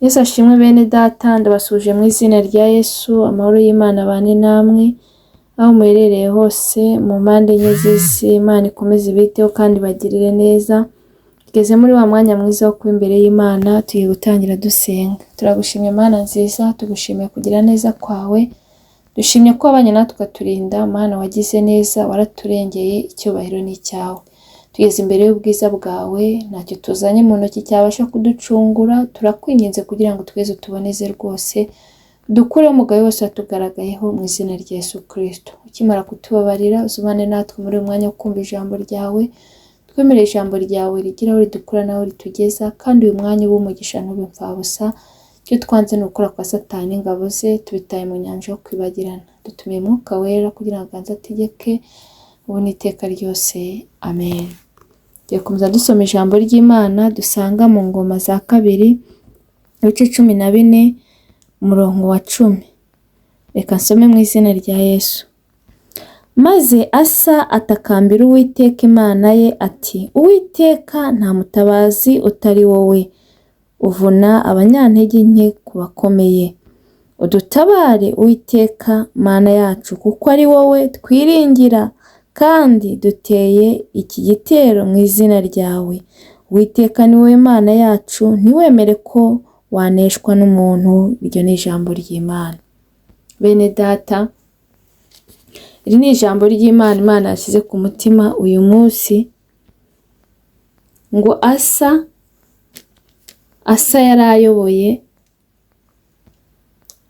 Yesu ashimwe bene data, ndabasuhuje mu izina rya Yesu, amahoro y'Imana abane namwe, aho muherereye hose mu mpande enye z'isi, Imana ikomeze ibiteho kandi ibagirire neza. Tugeze muri wa mwanya mwiza wo kuba imbere y'Imana, tugiye gutangira dusenga. Turagushimye Mana nziza, tugushimiye kugira neza kwawe, dushimye ko wabanye natwe ukaturinda, Mana wagize neza, waraturengeye, icyubahiro ni icyawe. Tugeze imbere y'ubwiza bwawe, ntacyo tuzanye mu ntoki cyabasha kuducungura, turakwinginze kugira ngo tweze tuboneze rwose, dukureho umugayo wose watugaragayeho mu izina rya Yesu Kristo. Ukimara kutubabarira, uzubane natwe muri uyu mwanya wo kumva ijambo ryawe, twemere ijambo ryawe rigira aho ridukura n'aho ritugeza, kandi uyu mwanya ube umugisha ntube imfabusa. Icyo twanze ni ukora kwa Satani n'ingabo ze, tubitaye mu nyanja yo kwibagirana. Dutumiye Mwuka Wera kugira ngo aganze ategeke, ubu n'iteka ryose. Amen. Tugiye gukomeza dusoma ijambo ry'Imana dusanga mu Ngoma za kabiri, ibice 14, umurongo wa 10. Reka nsome mu izina rya Yesu. Maze Asa atakambira Uwiteka Imana ye ati, Uwiteka nta mutabazi utari wowe, uvuna abanyantege nke ku bakomeye. Udutabare Uwiteka Mana yacu, kuko ari wowe twiringira, kandi duteye iki gitero mu izina ryawe. Uwiteka ni wowe Mana yacu, ntiwemere ko waneshwa n'umuntu. Iryo ni ijambo ry'Imana. Bene data, iri ni ijambo ry'Imana Imana yashyize ku mutima uyu munsi, ngo Asa yari ayoboye,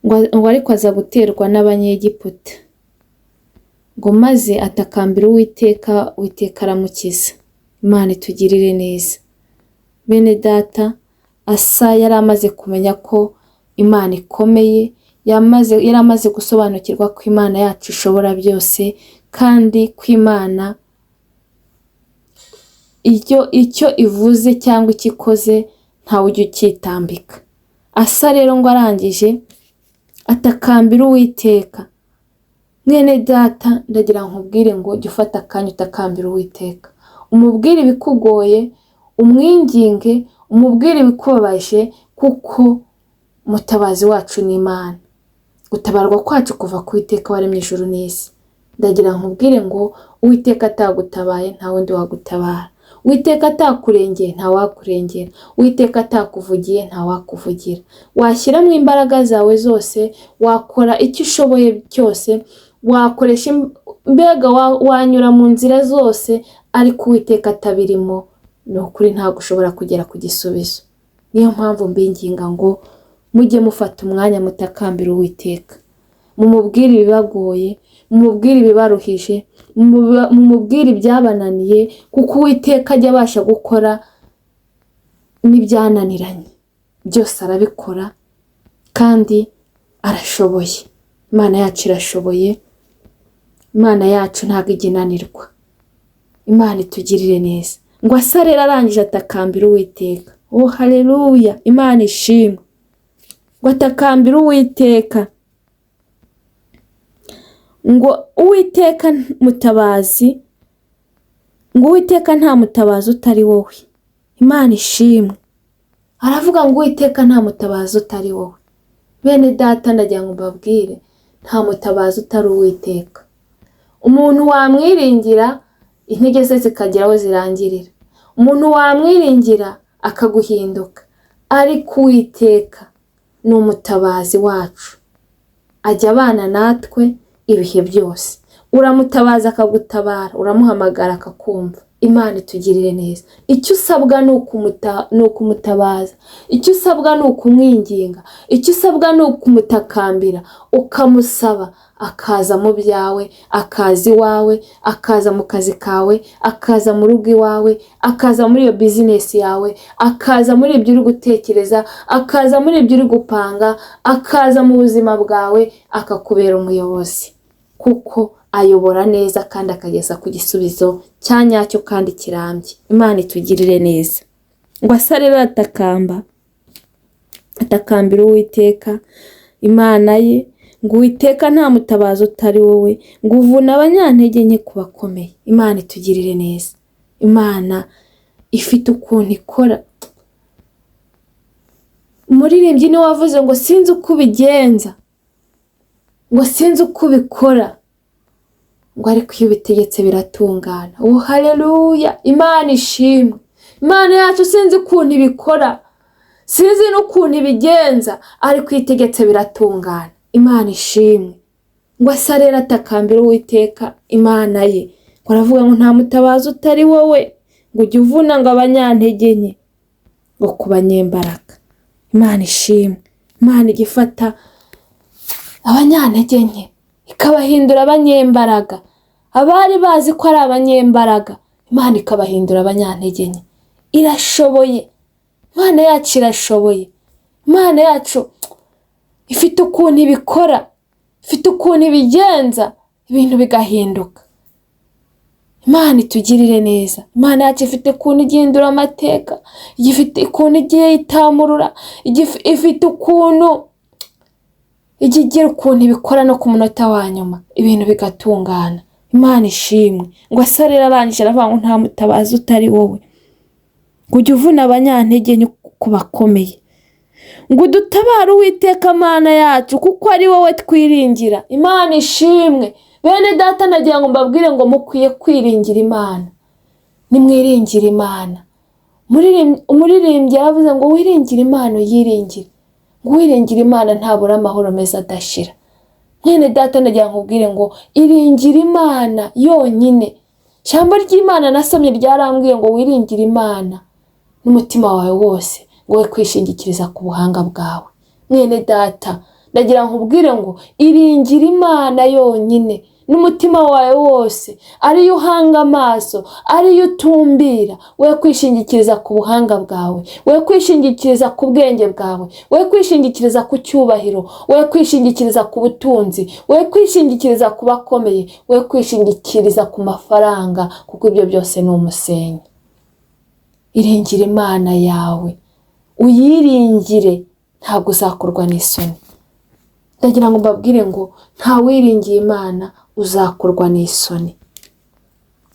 ngo ariko aza guterwa n'Abanyegiputa, ngo maze atakambira Uwiteka, Uwiteka aramukiza. Imana itugirire neza. Bene data, Asa yari amaze kumenya ko Imana ikomeye, yari amaze gusobanukirwa ko Imana yacu ishobora byose, kandi ko Imana icyo ivuze cyangwa icyo ikoze ntawe ujya ucyitambika. Asa rero ngo arangije atakambira Uwiteka. Mwene data, ndagira nkubwire ngo jya ufata akanya utakambira Uwiteka, umubwire ibikugoye, umwinginge, umubwire ibikubabaje, kuko mutabazi wacu ni Imana. Gutabarwa kwacu kuva ku Uwiteka waremye ijuru n'isi. Ndagira nkubwire ngo Uwiteka atagutabaye nta wundi wagutabara, Uwiteka atakurengeye nta wakurengera, Uwiteka atakuvugiye nta wakuvugira. Washyiramo imbaraga zawe zose, wakora icyo ushoboye cyose, wakoresha mbega wanyura mu nzira zose, ariko Uwiteka atabirimo, ni ukuri ntabwo ushobora kugera ku gisubizo. Niyo mpamvu mbinginga ngo mujye mufata umwanya mutakambira Uwiteka, mumubwire ibibagoye, mumubwire ibibaruhije, mumubwire ibyabananiye, kuko Uwiteka ajya abasha gukora n'ibyananiranye byose, arabikora kandi arashoboye. Imana yacu irashoboye, Imana yacu ntabwo ijya inanirwa. Imana itugirire neza. Ngo Asa rero arangije atakambira Uwiteka. Oh haleluya, Imana ishimwe. Ngo atakambira Uwiteka, ngo Uwiteka mutabazi, ngo Uwiteka nta mutabazi utari wowe. Imana ishimwe. Aravuga ngo Uwiteka nta mutabazi utari wowe. Bene data, ndagira ngo mbabwire, nta mutabazi utari Uwiteka. Umuntu wamwiringira intege ze zikagera aho zirangirira, umuntu wamwiringira akaguhinduka, ariko Uwiteka ni umutabazi wacu, ajya abana natwe ibihe byose. Uramutabaza akagutabara, uramuhamagara akakumva. Imana itugirire neza. Icyo usabwa ni ukumutabaza, icyo usabwa ni ukumwinginga, icyo usabwa ni ukumutakambira, ukamusaba akaza mu byawe, akaza iwawe, akaza mu kazi kawe, akaza mu rugo iwawe, akaza muri iyo bizinesi yawe, akaza muri ibyo uri gutekereza, akaza muri ibyo uri gupanga, akaza mu buzima bwawe, akakubera umuyobozi, kuko ayobora neza kandi akageza ku gisubizo cya nyacyo kandi kirambye. Imana itugirire neza. Ngo Asa rero atakamba, atakambira Uwiteka Imana ye, ngo Uwiteka nta mutabazi utari wowe, ngo uvuna abanyantege nke ku bakomeye. Imana itugirire neza. Imana ifite ukuntu ikora. Umuririmbyi niwe wavuze ngo sinzi uko ubigenza, ngo sinzi uko ubikora, ngo ariko iyo ubitegetse biratungana. Oh haleluya, Imana ishimwe. Imana yacu sinzi ukuntu ibikora, sinzi n'ukuntu ibigenza, ariko iyo itegetse biratungana. Imana ishimwe. Ngo asa rero atakambira Uwiteka Imana ye, ngo aravuga ngo nta mutabazi utari wowe, ngo ujye uvuna ngo abanyantege nke ngo ku banyembaraga. Imana ishimwe. Imana ijya ifata abanyantege nke ikabahindura abanyembaraga, abari bazi ko ari abanyembaraga Imana ikabahindura abanyantege nke. Irashoboye, Imana yacu irashoboye. Imana yacu ifite ukuntu ibikora, ifite ukuntu ibigenza, ibintu bigahinduka. Imana itugirire neza. Imana yacu ifite ukuntu igihindura amateka, ifite ukuntu igiye itamurura, ifite ukuntu ijya igira ukuntu ibikora no ku munota wa nyuma ibintu bigatungana. Imana ishimwe. Ngo asa rero arangije aravuga ngo nta mutabazi utari wowe, ngo ujye uvuna abanyantege nke ku bakomeye, ngo udutabare Uwiteka Mana yacu, kuko ari wowe twiringira. Imana ishimwe. Bene data, nagira ngo mbabwire ngo mukwiye kwiringira Imana. Nimwiringire Imana. Umuririmbyi yaravuze ngo wiringire Imana uyiringire, ngo uwiringire Imana ntabura amahoro meza adashira. Mwene data, nagira ngo nkubwire ngo iringire Imana yonyine. Ijambo ry'Imana nasomye ryarambwiye ngo wiringire Imana n'umutima wawe wose, ngo we kwishingikiriza ku buhanga bwawe. Mwene data, ndagira nkubwire ngo iringire Imana yonyine n'umutima wawe wose, ariyo uhanga amaso, ariyo utumbira. We kwishingikiriza ku buhanga bwawe, we kwishingikiriza ku bwenge bwawe, we kwishingikiriza ku cyubahiro, we kwishingikiriza ku butunzi, we kwishingikiriza ku bakomeye, we kwishingikiriza ku mafaranga, kuko ibyo byose ni umusenyi. Iringire Imana yawe, uyiringire, ntabwo uzakorwa n'isoni. Ndagira ngo mbabwire ngo ntawiringiye Imana uzakorwa n'isoni.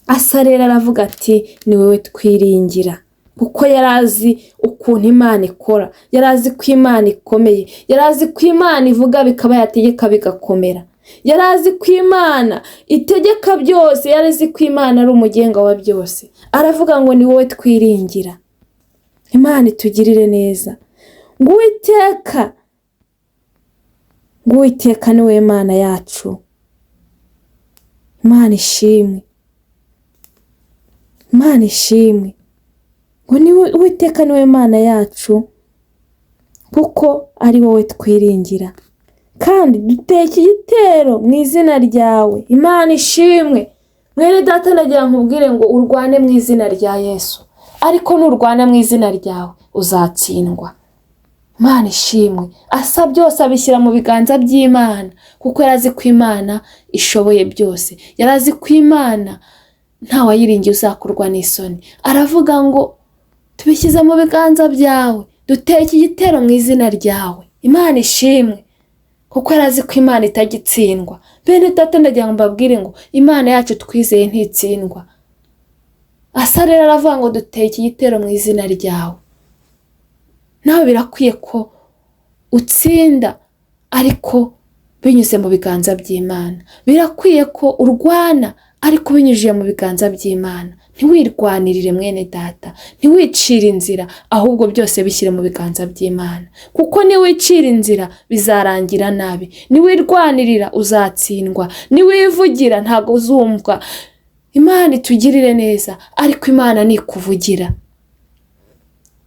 Asa rero aravuga ati ni wowe twiringira, kuko yari azi ukuntu Imana ikora, yari azi ko Imana ikomeye, yari azi ko Imana ivuga bikaba, yategeka bigakomera, yari azi ko Imana itegeka byose, yari azi ko Imana ari umugenga wa byose. Aravuga ngo ni wowe twiringira. Imana itugirire neza. Ngo Uwiteka, ngo Uwiteka ni we Mana yacu. Imana ishimwe. Imana ishimwe. Ngo ni Uwiteka ni we Mana yacu, kuko ari wowe twiringira, kandi duteka igitero mu izina ryawe. Imana ishimwe. Mwene data, nagira nkubwire ngo urwane mu izina rya Yesu, ariko nurwana mu izina ryawe uzatsindwa. Imana ishimwe. Asa byose abishyira mu biganza by'Imana, kuko yari azi ko Imana ishoboye byose, yari azi ko Imana ntawayiringiye uzakorwa n'isoni. Aravuga ngo tubishyize mu biganza byawe, duteke igitero mu izina ryawe. Imana ishimwe, kuko yari azi ko Imana itagitsindwa. Bene data, ndagira ngo mbabwire ngo Imana yacu twizeye ntitsindwa. Asa rero aravuga ngo duteke igitero mu izina ryawe. Nawe birakwiye ko utsinda, ariko binyuze mu biganza by'Imana. Birakwiye ko urwana, ariko binyujije mu biganza by'Imana. Ntiwirwanirire mwene data, ntiwicire inzira, ahubwo byose bishyire mu biganza by'Imana, kuko niwicira inzira bizarangira nabi, niwirwanirira uzatsindwa, niwivugira ntabwo uzumvwa. Imana itugirire neza, ariko Imana nikuvugira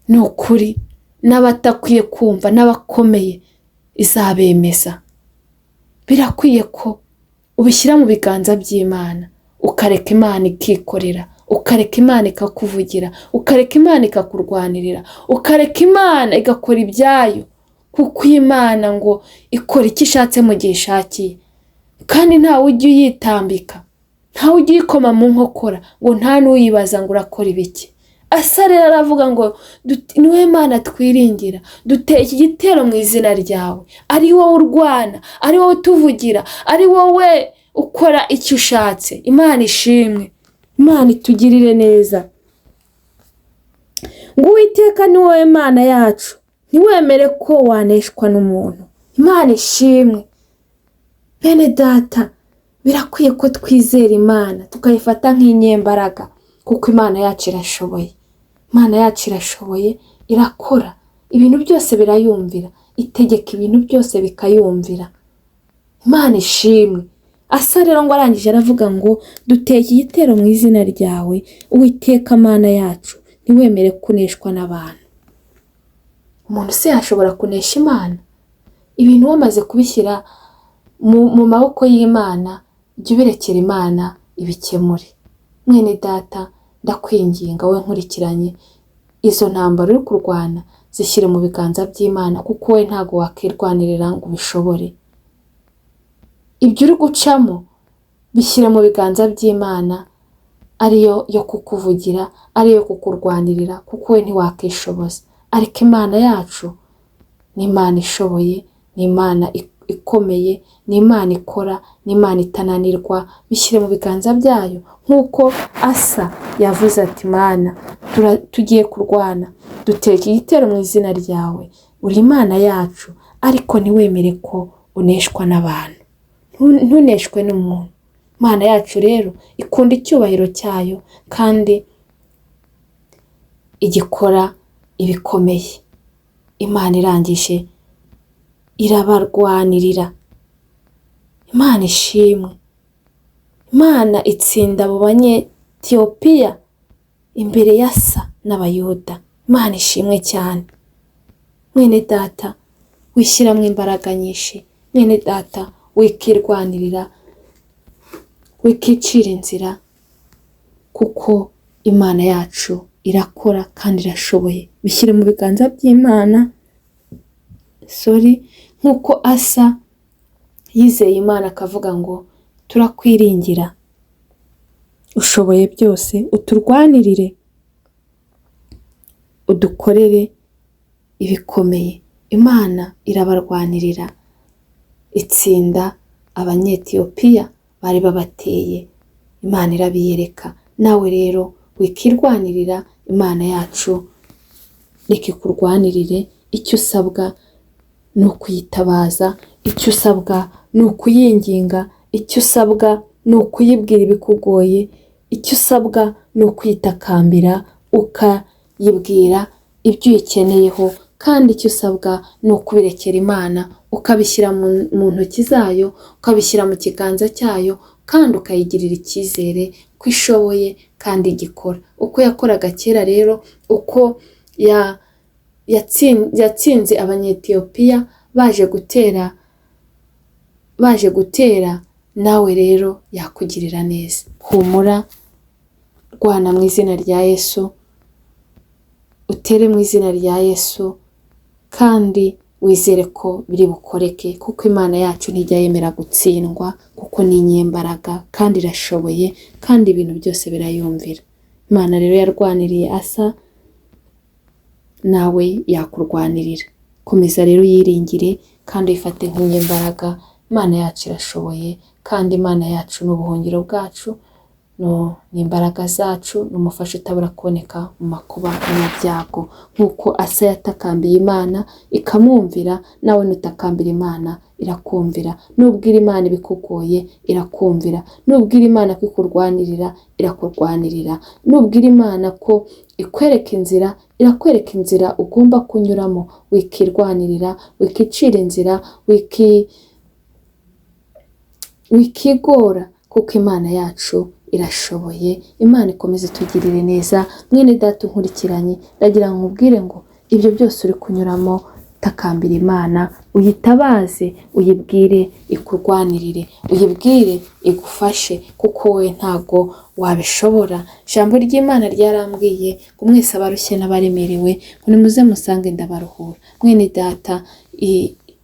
ni ukuri, n'abatakwiye kumva n'abakomeye izabemeza. Birakwiye ko ubishyira mu biganza by'Imana, ukareka Imana ikikorera, ukareka Imana ikakuvugira, ukareka Imana ikakurwanirira, ukareka Imana igakora ibyayo, kuko Imana ngo ikora icyo ishatse mu gihe ishakiye, kandi ntawe ujya uyitambika, ntawe ujya uyikoma mu nkokora, ngo nta n'uyibaza ngo urakora ibiki. Asa rero aravuga ngo niwe Mana twiringira, duteye iki gitero mu izina ryawe, ari wowe urwana, ari wowe utuvugira, ari wowe ukora icyo ushatse. Imana ishimwe, Imana itugirire neza. Ngo Uwiteka ni wowe Mana yacu, Ntiwemere ko waneshwa n'umuntu. Imana ishimwe. Bene data, birakwiye ko twizera Imana tukayifata nk'inyembaraga, kuko Imana yacu irashoboye. Imana yacu irashoboye, irakora ibintu byose, birayumvira, itegeka ibintu byose bikayumvira. Imana ishimwe. Asa rero ngo arangije aravuga ngo duteye iki gitero mu izina ryawe, Uwiteka Mana yacu, ntiwemere kuneshwa n'abantu. Umuntu se yashobora kunesha Imana? Ibintu wamaze kubishyira mu maboko y'Imana, jya ubirekera Imana ibikemure. Mwene data, ndakwinginga wowe nkurikiranye, izo ntambaro uri kurwana zishyire mu biganza by'Imana, kuko wowe ntabwo wakirwanirira ngo ubishobore. Ibyo uri gucamo bishyire mu biganza by'Imana, ariyo yo kukuvugira, ariyo kukurwanirira, kuko we ntiwakishoboza. Ariko Imana yacu ni Imana ishoboye, ni Imana ikomeye, ni Imana ikora, ni Imana itananirwa. Bishyire mu biganza byayo, nk'uko Asa yavuze ati Mana, tugiye kurwana, duteye iki gitero mu izina ryawe, uri Imana yacu, ariko ntiwemere ko uneshwa n'abantu, ntuneshwe n'umuntu. Imana yacu rero ikunda icyubahiro cyayo kandi igikora ibikomeye. Imana irangije irabarwanirira. Imana ishimwe. Imana itsinda abo Banyetiyopiya imbere ya Asa n'Abayuda. Imana ishimwe cyane. Mwene data, wishyiramo imbaraga nyinshi. Mwene data, wikirwanirira, wikicira inzira, kuko Imana yacu irakora kandi irashoboye. Bishyire mu biganza by'Imana. Sorry, nk'uko Asa yizeye Imana akavuga ngo turakwiringira, ushoboye byose, uturwanirire, udukorere ibikomeye. Imana irabarwanirira, itsinda Abanyetiyopiya bari babateye. Imana irabiyereka. Nawe rero wikirwanirira, Imana yacu reka ikurwanirire. Icyo usabwa ni ukuyitabaza, icyo usabwa ni ukuyinginga, icyo usabwa ni ukuyibwira ibikugoye, icyo usabwa ni ukwitakambira ukayibwira ibyo uyikeneyeho, kandi icyo usabwa ni ukubirekera Imana, ukabishyira mu ntoki zayo, ukabishyira mu kiganza cyayo, kandi ukayigirira icyizere ko ishoboye kandi igikora. Uko yakoraga kera rero, uko yatsinze Abanyetiyopiya baje gutera, nawe rero yakugirira neza. Humura, rwana mu izina rya Yesu, utere mu izina rya Yesu, kandi wizere ko biri bukoreke, kuko Imana yacu ntijya yemera gutsindwa, kuko ni inyembaraga kandi irashoboye, kandi ibintu byose birayumvira. Imana rero yarwaniriye Asa, nawe yakurwanirira. Komeza rero uyiringire kandi uyifate nk'inyembaraga. Imana yacu irashoboye, kandi Imana yacu ni ubuhungiro bwacu, ni imbaraga zacu, ni umufasha utabura kuboneka mu makuba no mu byago. Nk'uko Asa yatakambiye Imana ikamwumvira, nawe nutakambira Imana irakumvira. Nubwira Imana ibikugoye irakumvira, nubwira Imana ko ikurwanirira irakurwanirira, nubwira Imana ko ikwereka inzira irakwereka inzira ugomba kunyuramo. Wikirwanirira, wikicira inzira, wikigora, kuko Imana yacu irashoboye. Imana ikomeze itugirire neza. Mwene data unkurikiranye, ndagira ngo nkubwire ngo ibyo byose uri kunyuramo, takambira Imana, uyitabaze, uyibwire ikurwanirire, uyibwire igufashe, kuko wowe ntago wabishobora. Ijambo ry'Imana ryarambwiye ngo mwese abarushye n'abaremerewe, ngo nimuze musange ndabaruhura. Mwene data,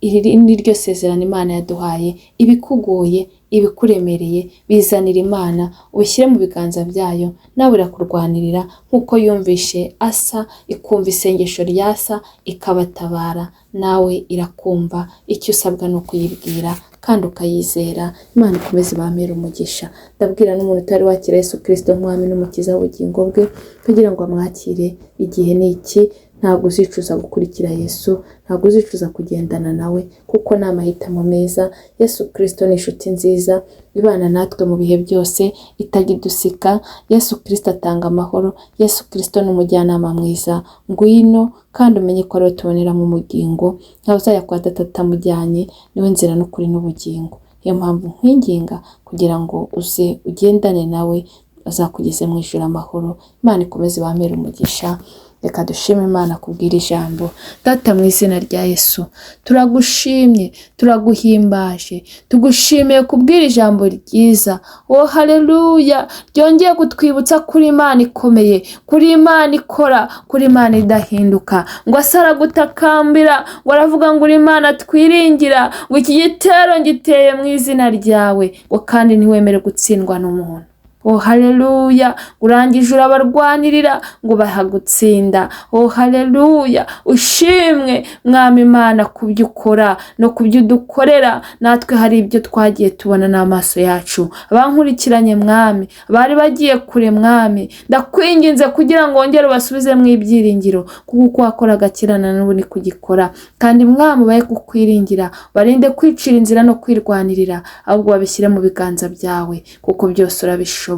iri ni ryo sezerano Imana yaduhaye. Ibikugoye, ibikuremereye, bizanira Imana, ubishyire mu biganza byayo, nawe irakurwanirira, nk'uko yumvishe Asa, ikumva isengesho rya Asa, ikabatabara, nawe irakumva. Icyo usabwa ni ukuyibwira kandi ukayizera. Imana ikomeze ibamere umugisha. Ndabwira n'umuntu utari wakira Yesu Kristo nk'Umwami n'Umukiza w'ubugingo bwe, kugira ngo amwakire. Igihe ni iki, Ntabwo uzicuza gukurikira Yesu, ntabwo uzicuza kugendana nawe, kuko ni amahitamo meza. Yesu Kristo ni inshuti nziza ibana natwe mu bihe byose, itajya idusika. Yesu Kristo atanga amahoro, Yesu Kristo ni umujyanama mwiza. Ngwino kandi umenye ko ariwe tubonera mu mugingo, ntawe uzajya kwa Data atamujyanye, niwe nzira n'ukuri n'ubugingo. Niyo mpamvu nkwinginga kugira ngo uze ugendane nawe, azakugeze mu ijuru amahoro. Imana ikomeze ibamere umugisha. Reka dushime Imana kubwira ijambo. Data, mu izina rya Yesu, turagushimye, turaguhimbaje, tugushimiye kubwira ijambo ryiza. Oh haleluya, ryongeye kutwibutsa kuri Imana ikomeye, kuri Imana ikora, kuri Imana idahinduka. Ngo asa aragutakambira, ngo aravuga ngo uri Imana twiringira, ngo iki gitero ngiteye mu izina ryawe, ngo kandi ntiwemere gutsindwa n'umuntu. Oh haleluya, urangije urabarwanirira ngo bahagutsinda. Oh haleluya, ushimwe Mwami Imana ku byo ukora no ku byo udukorera. Natwe hari ibyo twagiye tubona n'amaso yacu. Abankurikiranye Mwami, bari bagiye kure Mwami, ndakwinginze kugira ngo wongere ubasubize mu ibyiringiro, kuko uko wakoraga kera na n'ubu ni kugikora. Kandi Mwami ubahe kukwiringira, barinde kwicira inzira no kwirwanirira, ahubwo babishyire mu biganza byawe, kuko byose urabishoboye.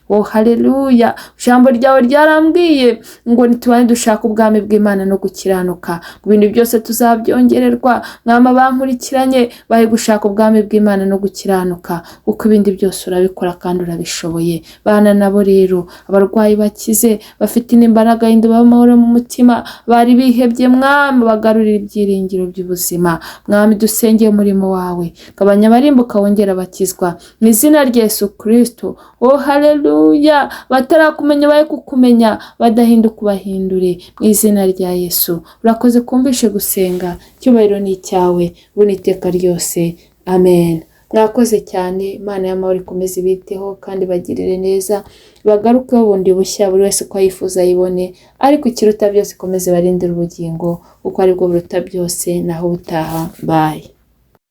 Oh haleluya, ijambo ryawe ryarambwiye ngo nitubane dushaka ubwami bw'Imana no gukiranuka, ngo ibintu byose tuzabyongererwa. Mwami, abankurikiranye bahe gushaka ubwami bw'Imana no gukiranuka, kuko ibindi byose urabikora kandi urabishoboye. Bana nabo rero, abarwayi bakize, bafite intimba n'agahinda b'amahoro mu mutima, bari bihebye Mwami, bagarurire ibyiringiro by'ubuzima. Mwami, dusengeye umurimo wawe, gabanya abarimbuka wongera abakizwa, mu izina rya Yesu Kristo. Oh haleluya, batarakumenya bahe kukumenya, badahinduka ubahindure, mu izina rya Yesu. Urakoze kumvishe gusenga, icyubahiro ni icyawe ubu n'iteka ryose, amen. Mwakoze cyane, Imana y'amahoro ikomeze ibiteho kandi bagirire neza, bagarukeho bundi bushya, buri wese uko ayifuza ayibone, ariko ikiruta byose ikomeze barindire ubugingo, kuko aribwo buruta byose. Naho ubutaha, bye.